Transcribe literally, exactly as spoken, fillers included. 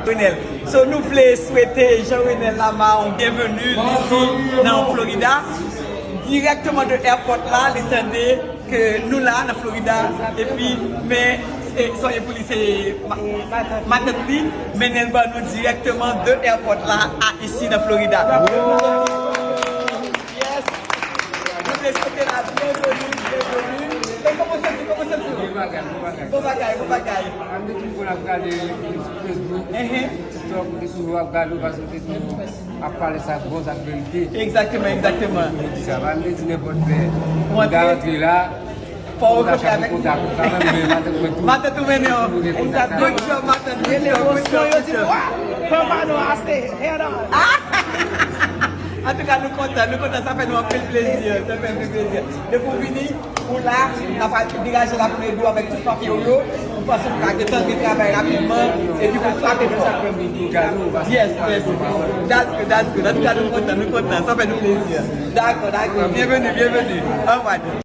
Renel. So nou vle swete Jean Renel Lamar yon byenveni isi nan Florida. Dirèkteman de airport la, li tande ke nou la nan Florida, epi men e, sonnen pou li se ma- matant li, mennen l ban nou dirèkteman de airport la a isi nan Florida. Yes. Nou vle swete la byenveni, byenveni. Donk, kòman w santi, kòman w santi w? Bon bagay, bon bagay. Bon bagay, bon bagay. An de tou konn ap gade sou Facebook, TikTok, ou te toujou ap gade w paske ou te toujou ap pale sa k bon, sa k verite. Egzakteman, egzakteman. Ou di sa, pa m te di nenpòt lè. Ou ta antre la, fò ou ta chape kontak ou kanmenm, men matant mwen tou. Matant ou mennen w. Good job, matant. Good job, good job, good job. Antouka, nou kontan, nou kontan, sa fè nou anpil plezi, sa fè anpil plezi. Depi w vini, ou la, n ap degaje la pou nou ede w avèk tout papye w yo. Ou panse w ka gentan gen travay rapidman, epi pou frape fò. Yes, yes. That's good, that's good. Antouka, nou kontan, nou kontan, sa fè nou plezi. Dakò, dakò. Byenveni, byenveni. Alright.